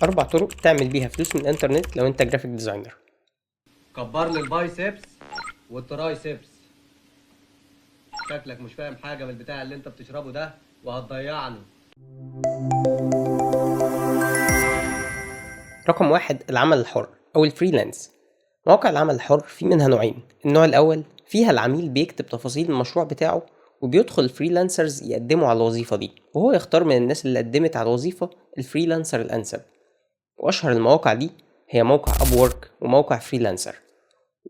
أربع طرق تعمل بيها فلوس من الإنترنت لو أنت graphic designer. كبر لي ال biceps وال triceps. شكلك مش فاهم حاجة من البتاع اللي انت بتشربه ده وهتضيعني. رقم 1، العمل الحر أو ال freelance. مواقع العمل الحر في منها نوعين. النوع الأول فيها العميل بيكتب تفاصيل المشروع بتاعه وبيدخل ال freelancers يقدموا على الوظيفة دي، وهو يختار من الناس اللي قدمت على الوظيفة ال freelancer الأنسب. وأشهر المواقع دي هي موقع Upwork وموقع Freelancer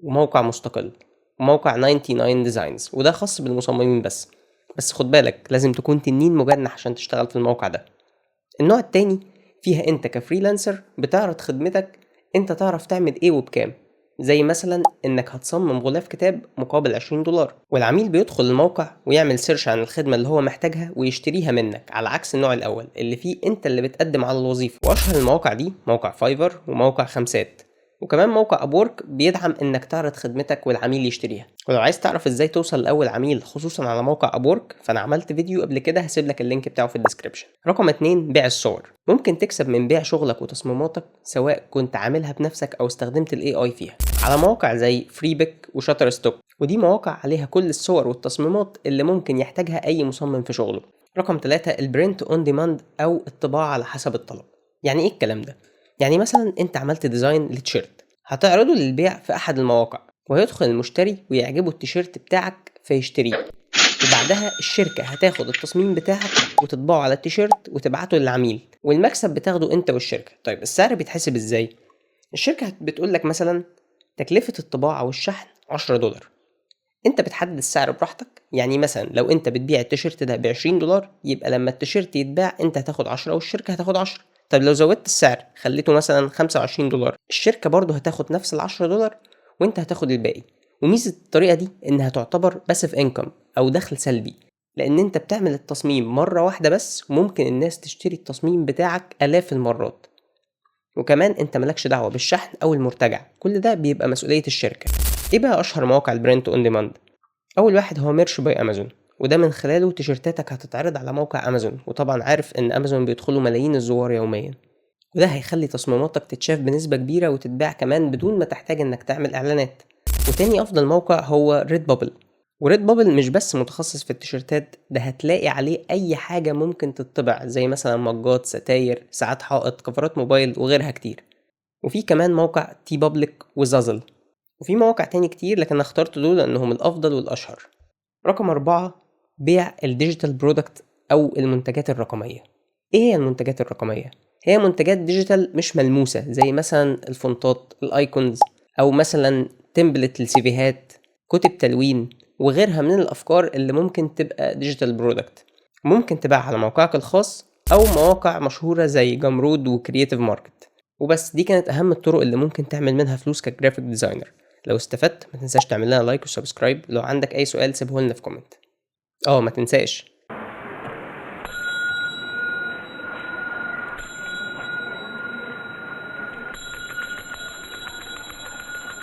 وموقع مستقل وموقع 99 Designs، وده خاص بالمصممين بس. بس خد بالك لازم تكون تنين مجنح عشان تشتغل في الموقع ده. النوع التاني فيها انت ك freelancer بتعرض خدمتك، انت تعرف تعمل ايه وبكام، زي مثلا انك هتصمم غلاف كتاب مقابل $20، والعميل بيدخل الموقع ويعمل search عن الخدمة اللي هو محتاجها ويشتريها منك، على عكس النوع الاول اللي فيه انت اللي بتقدم على الوظيفة. واشهر المواقع دي موقع Fiverr وموقع خمسات، وكمان موقع Upwork بيدعم انك تعرض خدمتك والعميل يشتريها. ولو عايز تعرف ازاي توصل لاول عميل خصوصا على موقع Upwork فانا عملت فيديو قبل كده، هسيب لك ال link بتاعه في ال description. رقم 2، بيع الصور. ممكن تكسب من بيع شغلك وتصميماتك سواء كنت عاملها بنفسك او استخدمت ال AI فيها، على مواقع زي Freepik و Shutterstock، ودي مواقع عليها كل الصور والتصميمات اللي ممكن يحتاجها اي مصمم في شغله. رقم 3، ال print on demand او الطباعة على حسب الطلب. يعني ايه الكلام ده؟ يعني مثلا انت عملت design لتيشيرت هتعرضه للبيع في احد المواقع، وهيدخل المشتري ويعجبه التيشيرت بتاعك فيشتريه، وبعدها الشركة هتاخد التصميم بتاعك وتطبعه على التيشيرت وتبعته للعميل، والمكسب بتاخده انت والشركة. طيب السعر بيتحسب ازاي؟ الشركة بتقول لك مثلا تكلفة الطباعة والشحن $10، انت بتحدد السعر براحتك. يعني مثلا لو انت بتبيع التيشيرت ده $20، يبقى لما التيشيرت يتباع انت هتاخد 10 والشركة هتاخد 10. طب لو زودت السعر خليته مثلا $25، الشركة برضه هتاخد نفس $10 وانت هتاخد الباقي. وميزة الطريقة دي انها تعتبر passive income او دخل سلبي، لان انت بتعمل التصميم مرة واحدة بس وممكن الناس تشتري التصميم بتاعك آلاف المرات. وكمان انت مالكش دعوة بالشحن او المرتجع، كل ده بيبقى مسؤولية الشركة. ايه بقى اشهر مواقع ال print on demand؟ اول واحد هو Merch by Amazon، وده من خلاله تيشيرتاتك هتتعرض على موقع امازون، وطبعا عارف ان امازون بيدخلوا ملايين الزوار يوميا، وده هيخلي تصميماتك تتشاف بنسبة كبيرة وتتباع كمان بدون ما تحتاج انك تعمل اعلانات. وتاني افضل موقع هو Redbubble. و Redbubble مش بس متخصص في التيشيرتات، ده هتلاقي عليه اي حاجة ممكن تتطبع، زي مثلا مجات، ستاير، ساعات حائط، كفرات موبايل وغيرها كتير. وفي كمان موقع TeePublic و Zazzle، وفي مواقع تاني كتير لكن انا اخترت دول لانهم الافضل والاشهر. رقم 4، بيع ال digital product او المنتجات الرقمية. ايه هي المنتجات الرقمية؟ هي منتجات digital مش ملموسة، زي مثلا الفونتات، ال icons، او مثلا template للسيفيهات، كتب تلوين، وغيرها من الافكار اللي ممكن تبقى digital product. ممكن تبيعها على موقعك الخاص او مواقع مشهورة زي Gumroad و Creative Market. وبس، دي كانت اهم الطرق اللي ممكن تعمل منها فلوس ك graphic designer. لو استفدت ما تنساش تعمل لنا like و subscribe، لو عندك اي سؤال سيبه لنا في comment. ما تنساش